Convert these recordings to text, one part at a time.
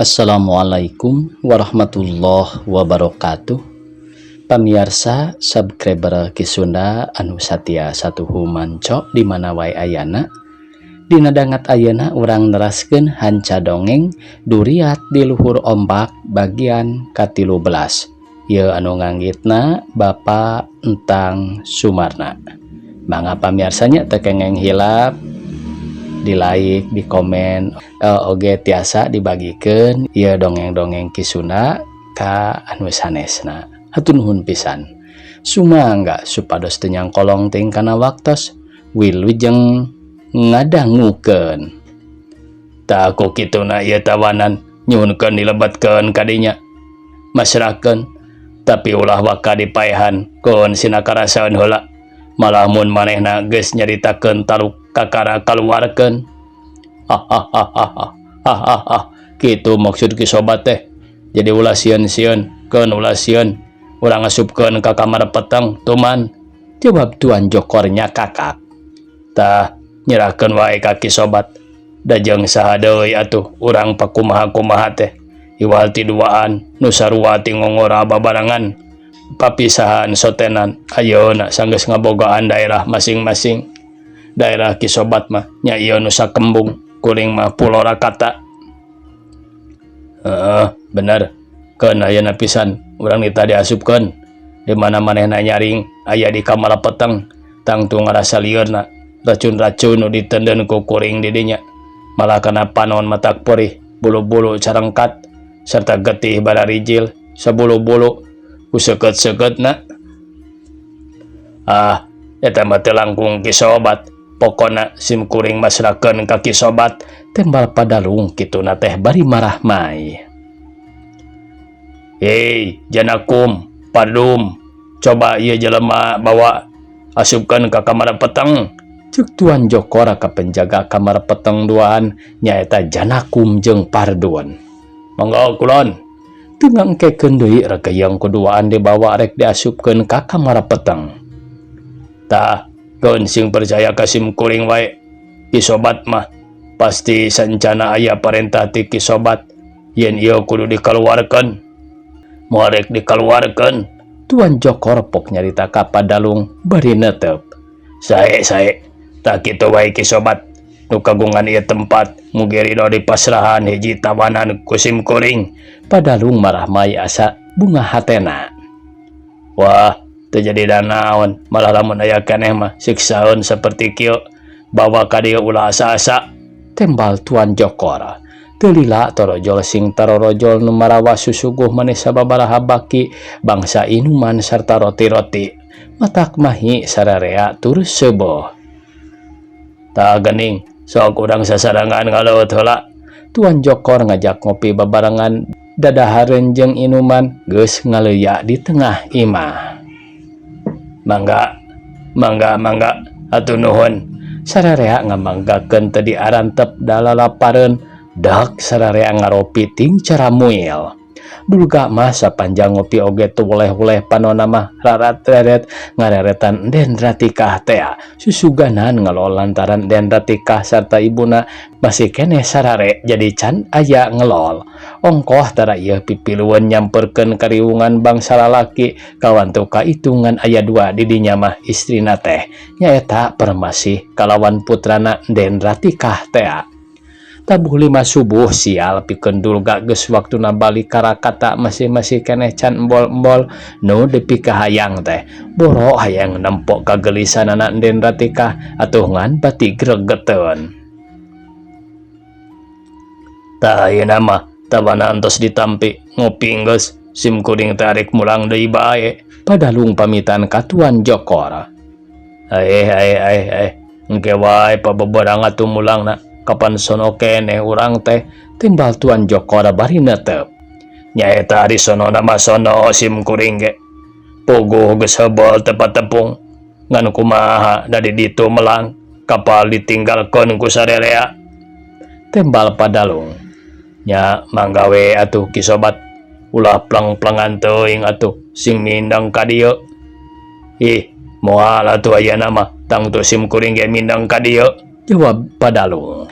Assalamualaikum warahmatullahi wabarakatuh. Pamiarsa subscriber Ki Sunda anu satia satuhu manco di mana wae ayana. Dina dangat ayeuna urang neraskeun hanca dongeng Duriat di Luhur Ombak bagian ka-13. Ieu anu nganggitna Bapak Entang Sumarna. Mangga pamiarsanya teu kengeng hilap di like, di komen, oge tiasa dibagikan ieu dongeng-dongeng Ki Sunda ka anu sanesna. Hatur nuhun pisan. Sumangga supados teu nyangkolong teuing kana waktos, wilujeng ngadangukeun. Tah, ku kituna ieu tawanan nyuhunkeun dilebetkeun ka dinya. Masrahkeun, tapi ulah waka dipaehan keun sina karasaeun heula. Malah mun manehna geus nyaritakeun taluk kakara kaluarkeun. Hahaha, kitu maksud Ki Sobat teh. Jadi ulah sieun-sieun, keun ulah sieun. Urang ngasupkeun ka kamar peteng, tuman. Jawab Tuan Jokornya kakak. Tah, nyerahkeun wae ka Ki Sobat. Da jeung saha deui atuh urang pakumaha-kumaha teh. Iwal ti duaan nu sarua ti ngongora babarengan. Papisahan sotenan ayeuna sanggeus ngabogaan daerah masing-masing. Daerah Ki Sobat mah nya ieu Nusa Kembung, kuring mah Pulo Rakata. Heeh, bener. Keun ayeuna pisan urang nitah diasupkeun. Di mana manehna nyaring aya di kamar peteng, tangtu ngarasa lieurna racun-racun nu ditendeun ku kuring di dinya. Malah kana panon matak perih, bulu-bulu carengkat serta getih bararijil sabulu-bulu ku seukeut-seukeutna. Ah, eta mah teu langkung Ki Sobat. Pokona sim kuring masrahkeun ka Ki Sobat, tembal Padalung kituna teh bari marah mai. Hei, Janakum, Pardum, coba ieu jelema bawa asupkeun ka kamar peteng. Cek Tuan Jokora ka penjaga kamar peteng duaan, nyaeta Janakum jeung Pardun. Mangga kulon. Teu ngangkekeun deui regeyeng kuduaan dibawa rek diasupkeun ka kamar peteng. Tah, keun sing percaya ka sim kuring wae. Ki Sobat mah pasti sancana aya parentah ti Ki Sobat yen ieu kudu dikaluarkeun. Moal rek dikaluarkeun. Tuan Jokor pok nyarita ka Padalung bari netep. Sae sae, tah kitu wae Ki Sobat. Nu kagungan ieu tempat mugi ridho dipasrahan hiji tawanan ku sim kuring. Padalung marah mai asa bunga hatena. Wah, teu jadi danaon, malah lamun aya keneh mah siksaeun saperti kieu. Bawa ka dieu ulah asa-asa. Tembal Tuan Jokor. Teu lila torojol sing tarorojol nu marawa susuguh manis sababaraha baki bangsa inuman serta roti-roti. Matak mahi sararea tur seuboh. Tah gening, sok urang sasarengan ngaleueut heula. Tuan Jokor ngajak ngopi babarengan dadahareun jeung inuman geus ngaleuya di tengah imah. Mangga, mangga, mangga, hatur nuhun. Sararea ngamanggakeun teu diarantep dalalapareun, dak sararea ngaropi ting cara muil. Dulga mah sapanjang ngopi oge teu weleh-weleh, panona mah rarat-reret ngareretan Den Ratikah tea. Susuganan ngelol lantaran Den Ratikah sarta ibuna masih keneh sarare, jadi can aya ngelol. Ongkoh tara ieu pipilueun nyamperkeun kariwungan bangsa lalaki kawantu kaitungan aya dua di dinya mah istrina teh nyaeta Permasih kalawan putrana Den Ratikah tea. Tabuh 5 subuh, sial pikeun Dulga, geus waktuna balik ka Rakata, masih-masih keneh can embol-embol nu dipikahayang teh. Boro hayang nempo kagelisanana Den Ratikah atuh, ngan bati gregeteun. Tah, ayeuna mah tawanan tos ditampi, ngopi geus, sim kuring tarik mulang deui bae. Padalung pamitan ka Tuan Jokor. Aeh aeh aeh aeh, engke wae pabeberang atuh mulangna, kapan sono keneh urang teh, timbal Tuan Jokor bari netep. Nyaeta ari sono nama sono sim kuring ge. Puguh geus heubeul tepat tepung. Ngan kumaha da di ditu melang kapal ditinggalkeun ku sarerea. Tembal Padalung. Nya mangga we atuh Ki Sobat. Ulah plang-plangan teuing atuh sing mindeng ka dieu. Ih, moal atuh ayeuna mah, tangtu sim kuring ge mindeng ka dieu, jawab Padalung.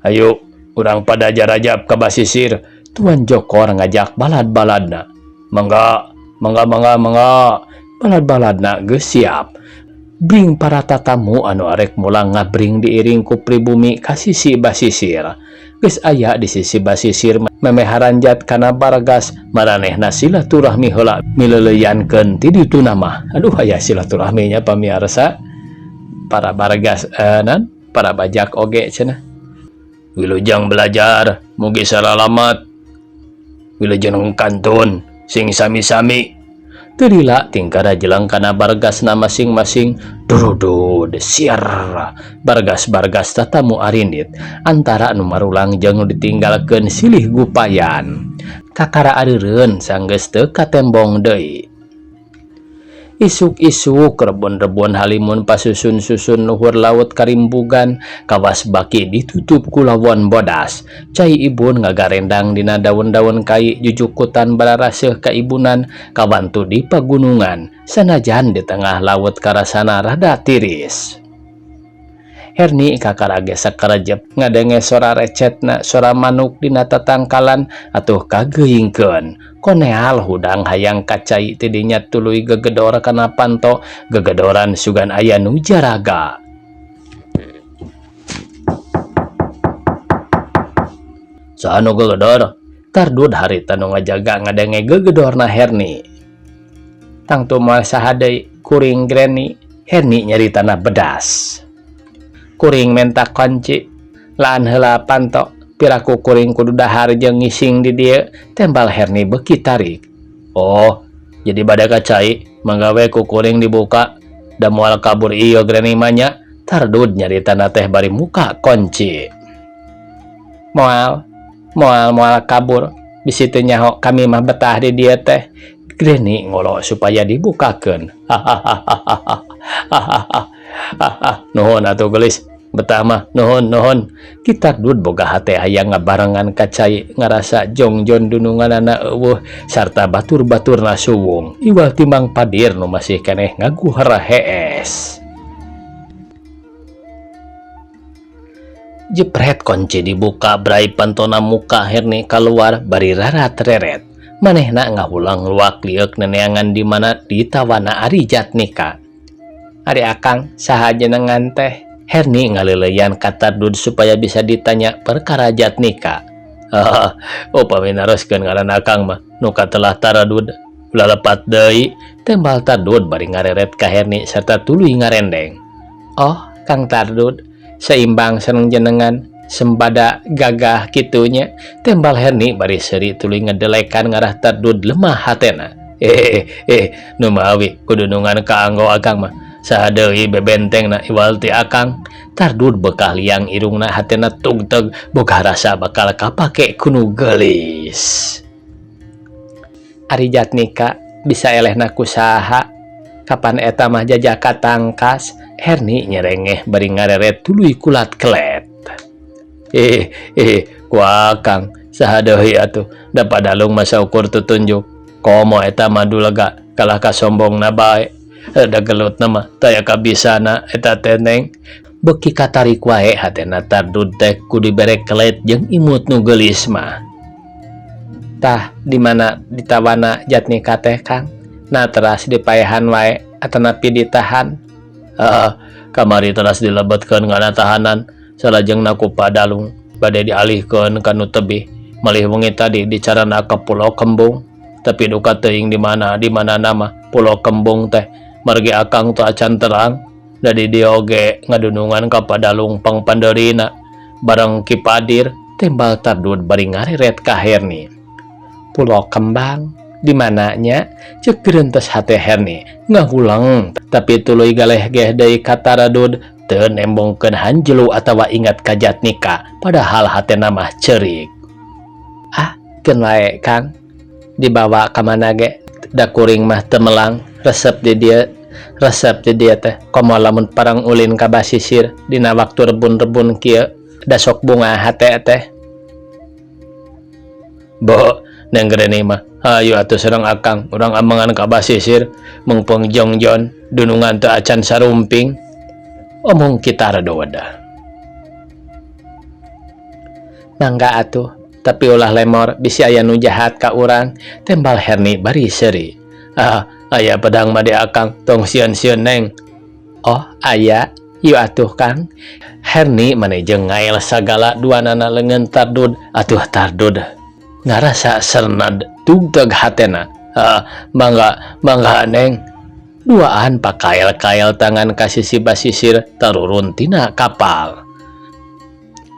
Ayo. Urang pada jarajab ka basisir, Tuan Jokor ngajak balad-baladna. Mangga, mangga mangga mangga. Balad-baladna geus siap. Bring para tatamu anu arek mulang ngabring diiring ku pribumi ka sisi basisir. Geus aya di sisi basisir memeh haranjat kana bargas maranehna silaturahmi heula mileuleyankeun ti dituna mah. Aduh aya silaturahmi nya pamiarsa. Para bargas nan para bajak oge cenah. Wilujeng belajar mugi saralamat. Wilujeng kantun sing sami-sami. Teu lila tingkara jeleng kana bargasna masing-masing durudud siar bargas-bargas tatamu arindit antara nu marulang jeung nu ditinggalkeun silih gupayan. Kakara areureun sanggeus teu katembong deui. Isuk-isuk rebon-rebon halimun pasusun-susun luhur laut karimbugan kawas baki ditutup ku lawon bodas. Cai ibun ngagarendang dina daun-daun kai jujukutan bararaseuh kaibunan kawantu di pagunungan sanajan di tengah laut karasana rada tiris. Herni kakara gesek karejep ngadenge sora recetna sora manuk dina tatangkalan atuh kageuingkeun. Koneal hudang hayang ka cai ti dinya tuluy gegedor kana panto gegedoran sugan aya nu jaraga. Saha nu gegedor? Tardud harita nu ngajaga ngadenge gegedorna Herni. Tangtu moal saha deui kuring Granny. Herni nyaritana bedas. Kuring menta konci laan heula panto piraku kuring kudu dahar jeung ngising di dieu tembal Herni beuki tarik. Oh, jadi bade ka cai mangga we ku kuring dibuka da moal kabur ieu Granny mah nya. Tardud nyaritana teh bari muka konci. Moal, moal, moal kabur bisi teu nyaho kami mah betah di dieu teh. Granny ngolo supaya dibukakeun. Hahaha. Nuhun atuh geulis betah mah nuhun nuhun. Kita dud boga hate hayang ngabarengan ka cai ngarasa jongjon dununganana eueuh sarta batur-baturna suwung iwal timang padir nu masih keneh ngaguhara hees. Jepret konci dibuka brai pantona muka Herni kaluar bari rarat reret. Manehna ngahulang luak lieuk neneangan di mana ditawana Ari Jatnika. Ari akang saha jenengan teh? Herni ngaleuleyan ka Tardud supaya bisa ditanya perkara Jatnika. Upami naroskeun ngaran akang mah nu katelah Taradud ulah lepat deui tembal Tardud bari ngareret ka Herni sarta tuluy ngarendeng. Oh, Kang Tardud, seimbang sareng jenengan sembada gagah kitunya tembal Herni bari seuri tuluy ngedelekan ngarah Tardud lemah hatena. Nu mawi kudunungan kaanggo akang mah saha deui bebentengna iwal ti akang. Tardud bekah liang irungna hatena tugteg boga rasa bakal kapake kunu geulis. Ari Jatnika bisa elehna ku saha kapan eta mah jajaka tangkas. Herni nyerengeh bari ngareret tuluy kulat kelet. Ku akang saha deui atuh da padalung mah saukur tutunjuk komo eta mah dulega kalah ka sombongna bae. Da gelutna mah taya kabisana eta teh neng. Beuki katarik wae hatena Tardud teh ku dibere kelet jeung imut nu geulis mah. Tah di mana ditawana Jatnika teh Kang? Nah teras dipaehan wae atanapi ditahan. Kamari teras dilebetkeun kana tahanan salajengna ku padalung bade dialihkeun ka nu tebih. Malih wengi tadi dicarana ka Pulau Kembung tapi duka teuing di mana di mana nama Pulau Kembung teh margi akang teu acan terang. Da di dieu oge ngadunungan ka padalung pangpandeurina bareng Ki Padir tembal Tardud bari ngareret ka Herni. Pulau Kembang di mananya ceuk gerentes hate Herni ngahuleng tapi tuluy galeh geh deui ka Taradud teu nembongkeun hanjelu atawa ingat ka Jatnika padahal hatena mah ceurik. Ah, keun wae Kang dibawa ka mana ge da kuring mah teu melang resep di dieu resep di dieu teh komo lamun parang ulin ka basisir dina waktu rebun-rebun kieu da sok bunga hate teh. Bo, Neng Granny mah hayu atuh sareng akang urang amengan ka basisir mengpeng jongjon dunungan teu acan sarumping omong kita redoda. Mangga atuh, tapi ulah lemor bisi aya nu jahat ka urang, tembal Herni bari seuri. Ah, aya pedang mah di akang, tong sieun-sieun neng. Oh, aya, yuk atuh Kang. Herni mani jeung ngael sagala duanana leungeun Tardud, atuh Tardud ngarasa sernad tugteg hatena. Ah, mangga, mangga neng. Duaan pakael-kael tangan ka sisi basisir tarurun tina kapal.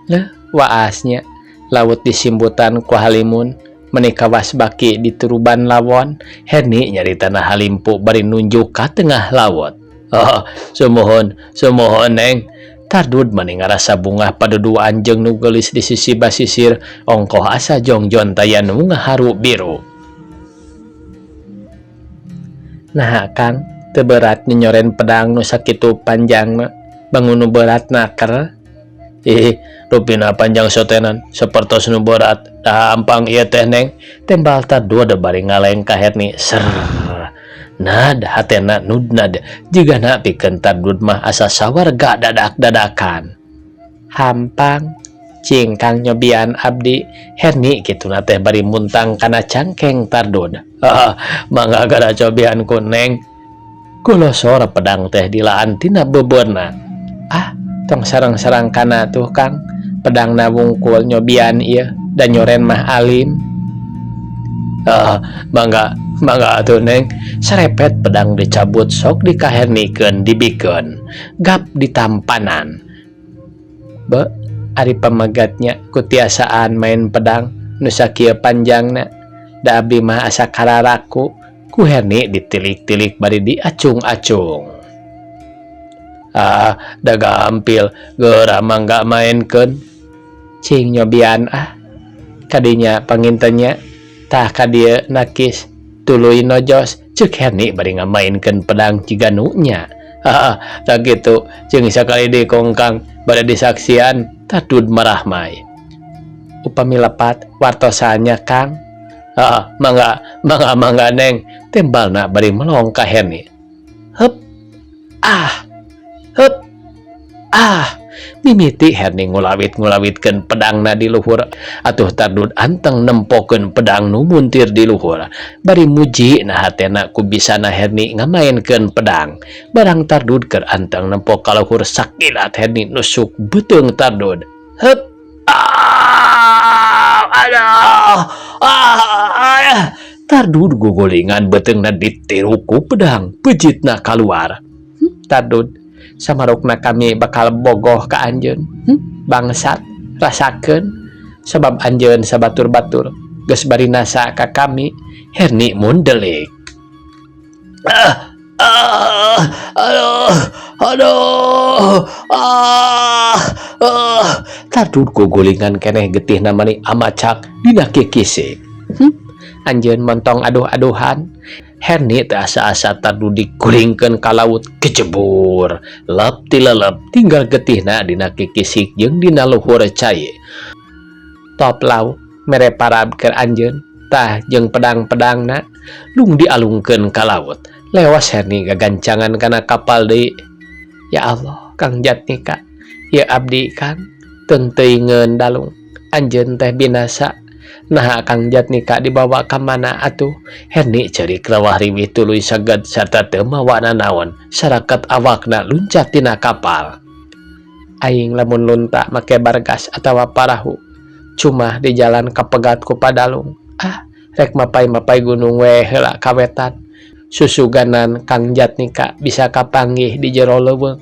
Leuh, waasnya laut disimbutan ku halimun meni kawas baki dituruban lawon. Herni nyaritana halimpu bari nunjuk ka tengah laut. Oh, sumuhun, sumuhun neng. Tardud mani ngarasa bungah paduduaan jeung nu geulis di sisi basisir, ongkoh asa jongjon taya nu ngaharu biru. Naha Kang, teu berat nyoren pedang nu sakitu panjangna, bangun nu berat naker. Ih, rupina panjang sotenan, sapertos nu berat, dah hampang ieu teh neng. Tembal Tardud bari ngaleng ka Herni. Ser. Nad hatena nudnad jigana pikeun Tardud mah asa sawarga dadak-dadakan. Hampang cing Kang nyobian abdi, Herni kituna teh bari muntang kana cangkeng Tardud. Ah, mangga gara cobian ku neng. Golosor pedang teh dilaan tina beubeurna. Ah, tong sareng-sareng kana tuh Kang, pedangna wungkul nyobian ieu da nyoren mah alim. Ah, mangga, mangga atuh neng. Sarepet pedang dicabut sok dikahernikeun dibikeun. Gap ditampanan. Be, ari pamegatnya kutiasaan main pedang nu sakieu panjangna. Da abdi mah asa kararaku, ku Herni ditilik-tilik bari diacung-acung. Ah, da gampil, geura mangga mainkeun. Cing nyobian ah. Kadinya pangintennya, tah ka dieu nakis, tuluy nojos, ceuk Herni bari ngamainkeun pedang jiga nu nya. Ah, tah kitu, jeung sakali deui kongkang bade disaksian, Tardud marahmai. Upami lepat wartosannya Kang. Ah, mangga, mangga, mangga neng, tembalna bari melong ka Herni. Heup, ah, heup, ah. Mimiti Herni ngulawit-ngulawitkeun pedangna di luhur, atuh Tardud anteng nempokeun pedang nu muntir di luhur. Bari muji na hatena ku bisana Herni ngamaenkeun pedang. Barang Tardud keur anteng nempo ka luhur sakilat Herni nusuk beuteung Tardud. Heup, ah, aduh, ah, Tardud gugulingan beuteungna ditiru ku pedang, pejitna kaluar. Tardud, samarukna kami bakal bogoh ka anjeun. Bangsat, rasakeun sabab anjeun sabatur-batur geus bari nasa ka kami. Herni mundelik. Ah, ah, aduh, aduh, ah, ah. Tardud gugulingan keneh getihna mani amacak dina kikisik. Anjeun montong aduh-aduhan. Herni teu asa-asa Tardud digulingkeun ka laut kejebur. Lep tilelep tinggal getihna dina kikisik jeung dina luhur cai. Top lau mere parab keur anjeun tah jeung pedang-pedangna lung dialungkeun ka laut. Lewas Herni gagancangan kana kapal deui. Ya Allah, Kang Jatnika, ieu abdi Kang teung-teuingeun dalung. Anjeun teh binasa. Naha Kang Jatnika dibawa ka mana atuh? Herni ceurik rawah riwih tuluy saged sarta teu mawa nanaon. Saraket awakna luncat tina kapal. Aing lamun lunta make bargas atawa parahu. Cuma di jalan kapegat ku padalung. Ah, rek mapay-mapay gunung we heula kawetan. Susuganan Kang Jatnika bisa kapanggih di jero leuweung.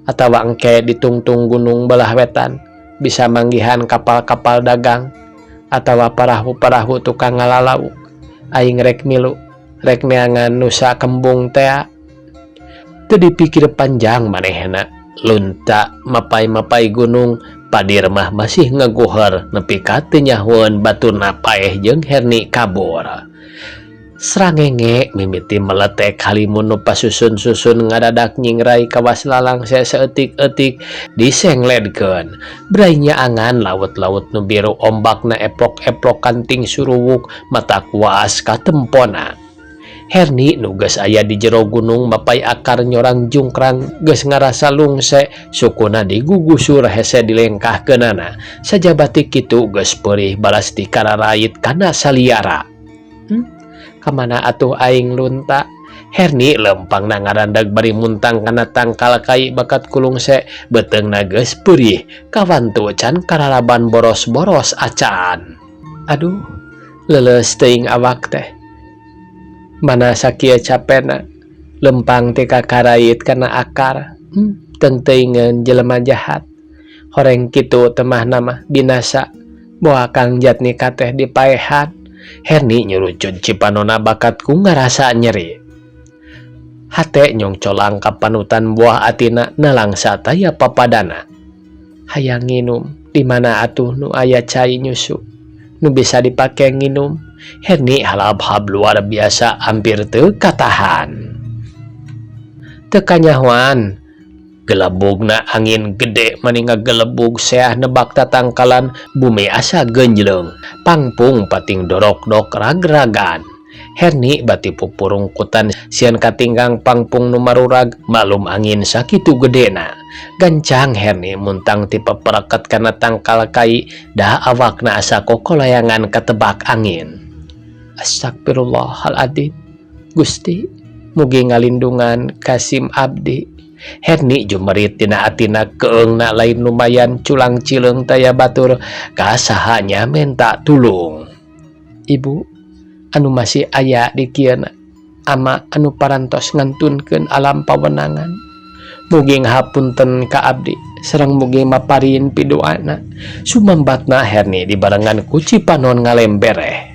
Atawa engke ditungtung gunung belah wetan bisa manggihan kapal-kapal dagang atawa parahu-parahu tukang ngalalauk. Aing rek milu, rek neangan nusa kembung tea. Teu dipikir panjang manehna, lunta mapay-mapay gunung, padir mah masih ngagohor nepi ka teu nyahoeun baturna paeh jeung Herni kabur. Srangenge mimiti meletek halimun nu pasusun-susun ngadadak nyingrai kawas lalangse saeutik-eutik disengledkeun. Brai nyaangan laut-laut nu biru ombakna eplok-eplokan ting suruwuk matak waas katempona. Herni nu geus aya di jero gunung mapay akar nyorang jungkrang geus ngarasa lungse, sukuna digugusur hese dilengkahkeunana. Sajabati kitu geus peurih balas dikararait kana saliara. Kamana atuh aing lunta? Herni lempangna ngarandag bari muntang kana tangkal kai bakat kulungse, beuteungna geus peurih kawantu can kararaban boros-boros acan. Aduh, leuleus teuing awak teh. Mana sakieu capena lempang teh kakarait kana akar. Teung-teuingeun jelema jahat. Horeng kitu temahna mah binasa. Moal Kang Jatnika teh dipaehan. Herni nyurucud cipanona bakat ku ngarasa nyeri. Hate nyongcolang ka panutan buah atina nalangsa taya papadana. Hayang nginum, di mana atuh nu aya cai nyusu nu bisa dipake nginum. Herni halabhab luar biasa hampir teu katahan. Teu kanyahoan gelebugna angin gede mani ngagelebug seah nebak tatangkalan, bumi asa genjleung, pangpung pating dorokdok ragragan. Herni bati pupurungkutan sieun katinggang pangpung nu marurag, maklum angin sakitu gedena. Gancang Herni muntang ti pepereket kana tangkal kai, da awakna asa kokolayangan katebak angin. Astagfirullahaladzim, Gusti, mugi ngalindungan ka sim abdi. Herni jumerit dina atina, keungna lain lumayan, culang cileung taya batur ka saha nya menta tulung. Ibu anu masih aya di kieu, ama anu parantos ngantunkeun alam pawenangan, mugi ngahapunten ka abdi sareng mugi maparin pidoana, sumambatna Herni dibarengan ku cipanon ngalembereh.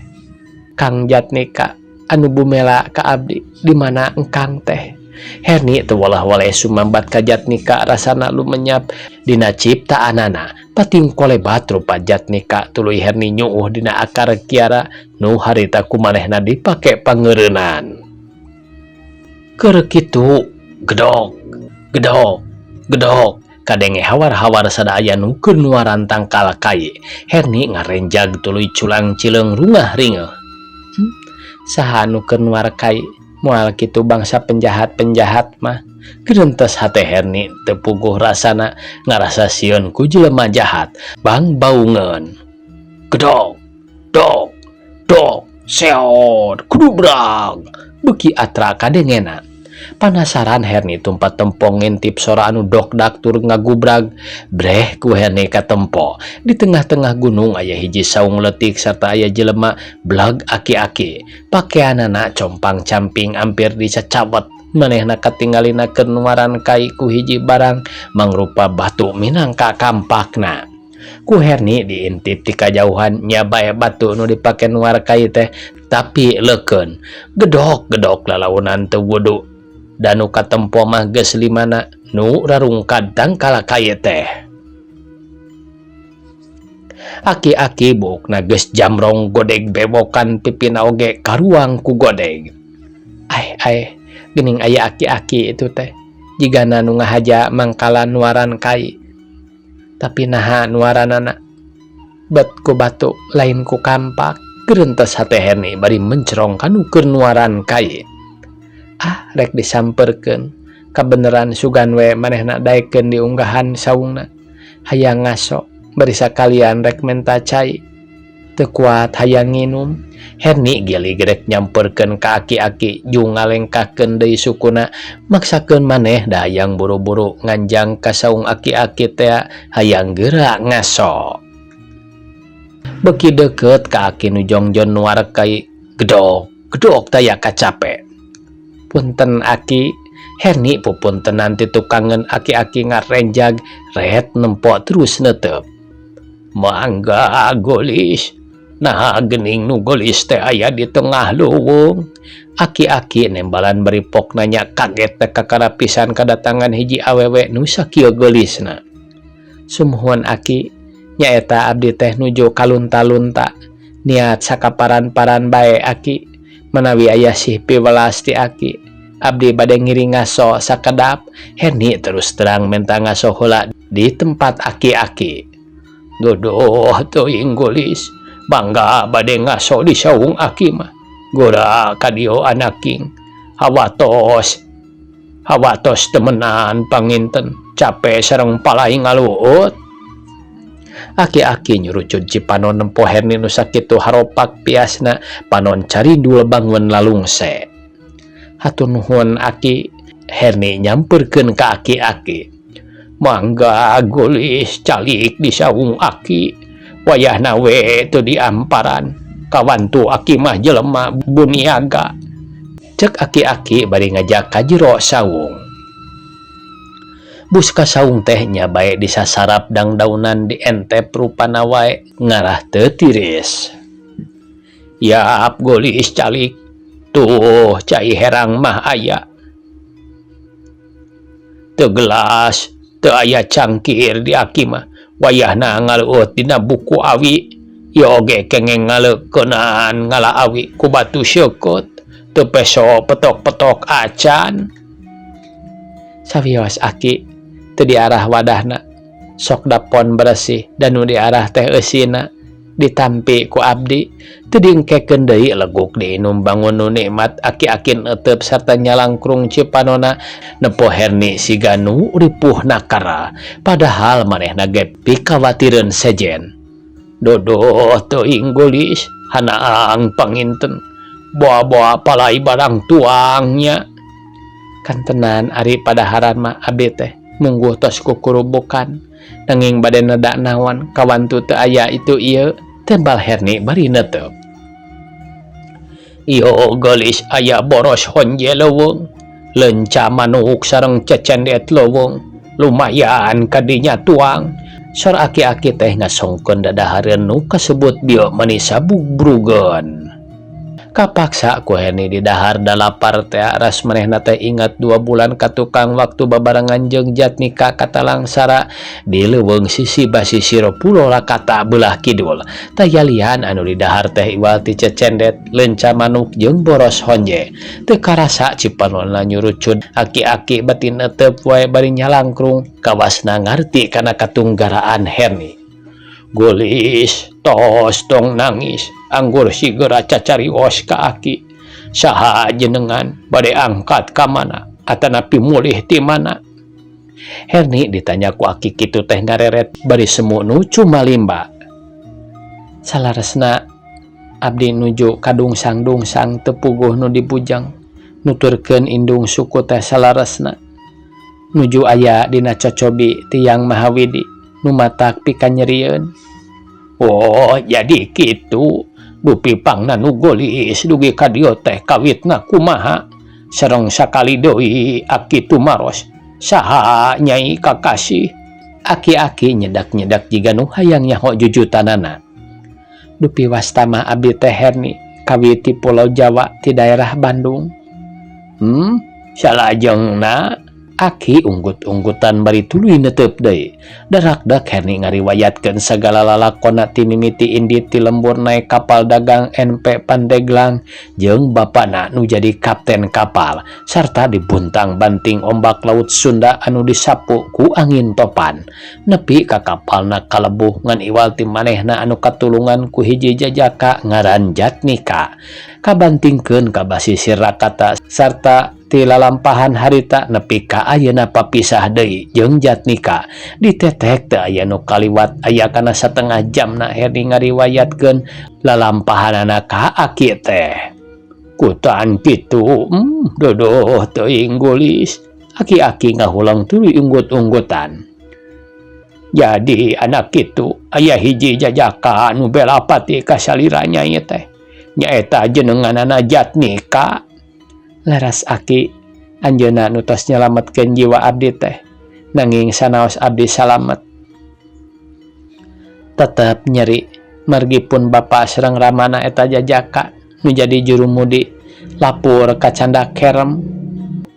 Kang Jatnika anu bumela ka abdi, di mana engkang teh? Herni teu walah-waleh sumambat ka Jatnika, rasana lumenyap dina ciptaanana, pating kolebat rupa Jatnika. Tuluy Herni nyuuh dina akar kiara nu harita ku manehna dipake pangeureunan. Keur kitu, gedok gedok gedok kadenge hawar-hawar sada aya nu keur nuaran tangkal kai. Herni ngarenjag tuluy culang cileung rungah ringeuh. Saha nu keur nuar kai? Moal kitu bangsa penjahat-penjahat mah, gerentes hate Herni, teu puguh rasana ngarasa sieun ku jelema jahat bangbaungeun. Gedok dok dok seot kudubrag beuki atra kadengena. Panasaran Herni tumpat tempo ngintip sora anu dokdak tur ngagubrag. Breh ku Herni katempo di tengah-tengah gunung aya hiji saung leutik serta aya jelema blag aki-aki, pakeanana compang-camping ampir dicacawet. Manehna katinggalina keur nuaran kai ku hiji barang mangrupa batu minangka kampakna. Ku Herni diintip ti kajauhan, nya bae batu nu dipake nuar kai teh, tapi leukeun. Gedok gedok lalaunan teu wudu da nu katempo mah geus limana nu rarungkad tangkal kai teh. Aki-aki buukna geus jamrong godeg bewokan, pipina oge karuang ku godeg. Ai ai, geuning aya aki-aki itu teh, jigana nu ngahaja mangkalan nuaran kai. Tapi naha nuaranana bet ku batu lain ku kampak? Gerentes hate Herni bari mencerong kanu keur nuaran kai. Ah, rek disamperkeun kabeneran sugan we manehna daekeun diunggahan saungna. Hayang ngaso bari sakalian rek menta cai, teu kuat hayang nginum. Herni geli rek nyamperkeun ka aki-aki jung ngalengkahkeun deui sukuna maksakeun maneh da hayang buru-buru nganjang ka saung aki-aki tea, hayang geura ngaso. Beuki deukeut ka aki nu jongjon nuar kai, gedok gedok taya kacape. Punten, aki. Herni pupuntenan ti tukangeun. Aki-aki ngarenjag ret nempo terus netep. Mangga, golis. Nah, gening nu golis teh aya di tengah leuweung? Aki-aki nembalan bari pok nanya, kaget teh kakara pisan kadatangan hiji awewe nu sakieu geulisna. Sumuhun, aki, nyaeta abdi teh nuju kalunta-lunta, niat sakaparan-paran bae. Aki, manawi aya sih piwelas ti aki, abdi bade ngiring ngaso sakedap. Herni terus terang menta ngaso heula di tempat aki-aki. Duduh teuing, golis, bangga bade ngaso di saung aki mah. Gora ka dieu anaking hawatos hawatos temenan panginten cape sareng palai ngaluut. Aki-aki nyurucud cipanon nempo Herni nu sakitu haropak piasna panon carindul bangun lalungse. Hatur nuhun aki, Herni nyamperkeun ka aki-aki. Mangga geulis calik di saung aki wayahna we teu diamparan kawantu aki mah jelema buniaga. Cek aki-aki bari ngajak ka jero saung. Bus ka saung teh nya bae disasarap dangdaunan dientep rupana wae ngarah teu tiris. Yap geulis calik tuh cai herang mah aya. Teu gelas teu aya cangkir di aki mah wayahna ngaleueut dina buku awi ieu oge kengeng ngaleukeunaan ngala awi ku batu seukeut teu peso petok-petok acan. Sawios aki teu diarah wadahna sok dapon beresih dan nu diarah teh eusina ditampi ku abdi teu diengkekeun deui leguk diinum bangun nu nikmat aki-aki neuteup sarta nyalangkrung cipanona nepo Herni siga nu ripuh nakara padahal manehna ge pikawatireun sejen. Dodoh teuing geulis hanaang panginten boa-boa palai barang tuangnya. Kantenan ari padaharan mah abdi teh mungguh tos kukurubukan nanging bade neda naon kawantu teu aya itu ieu tembal Herni bari netep. Iyo geulis aya boros honje leuweung leunca manuk sareng cecendet leuweung lumayan kadinya tuang. Sor aki-aki teh ngasongkeun dadahareun nu kasebut bieu mani sabugrugeun. Kapaksa ku Herni didahar da lapar teh ras manehna teh ingat 2 bulan ka tukang waktu babarengan jeung Jatnika katalangsara di leuweung sisi basisir Pulo Rakata beulah kidul. Tayalian anu didahar teh iwal ti cecendet leunca manuk jeung boros honje. Teu karasa cipanonna nyurucud aki-aki batin netep wae bari nyalangkrung kawasna ngarti kana katunggaraan Herni. Geulis tos tong nangis anggur sigera cacarios ka aki. Saha jenengan bade angkat ka mana atanapi mulih ti mana? Herni ditanya ku aki kitu teh ngareret bari semu nu cumalimba. Salaresna abdi nuju kadungsang-dungsang teu puguh nu dibujang nuturkeun indung suku teh salaresna. Nuju aya dina cocobi tiang Mahawidi nu matak pikanyerieun. Oh jadi kitu dupi pangna nu geulis dugi ka dieu teh kawitna kumaha sareng sakali deui aki tumaros saha nyai kakasih. Aki-aki nyedak-nyedak jiga nu hayang nyaho jujutanana. Dupi wasta mah abdi teh Herni kawit ti Pulau Jawa ti daerah Bandung. Salajengna aki unggut-unggutan bari tuluy netep deui. Darakdak Herni ngariwayatkeun sagala lalakonna ti mimiti indit ti lembur naek kapal dagang NP Pandeglang jeung bapana nu jadi kapten kapal sarta dibuntang-banting ombak laut Sunda anu disapu ku angin topan. Nepi ka kapalna kalebuh ngan iwal ti manehna anu katulungan ku hiji jajaka ngaran Jatnika. Kabantingkeun ka basisir Rakata sarta ti lalampahan harita nepi ka ayeuna papisah deui jeung Jatnika. Ditetek teu aya nu kaliwat aya kana satengah jamna Herni ngariwayatkeun lalampahanana ka aki teh. Kutan kitu, dodoh teuing geulis. Aki-aki ngahulang tuluy unggut-unggutan. Jadi anak kitu aya hiji jajaka nu belapati ka salira nyai teh. Nyaeta jenenganana Jatnika. Laras aki anjeunna nu tos nyalametkeun jiwa abdi teh nanging sanaos abdi salamet tetep nyeri margi pun bapa sareng ramana eta jajaka nu jadi jurumudi lapur ka canda kerem.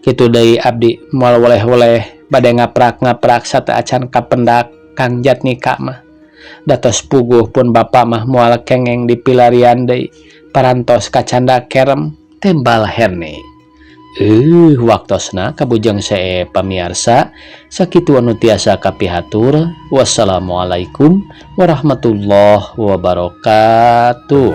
Kitu deui abdi moal weleh-weleh bade ngaprak-ngaprak sateuacan kapendak Kang Jatnika mah. Datos puguh pun bapa mah moal kengeng dipilarian deui parantos ka canda kerem tembal Herni. Waktosna kabujeng sae pamiarsa sakitu anu tiasa kapihatur. Wassalamualaikum warahmatullahi wabarakatuh.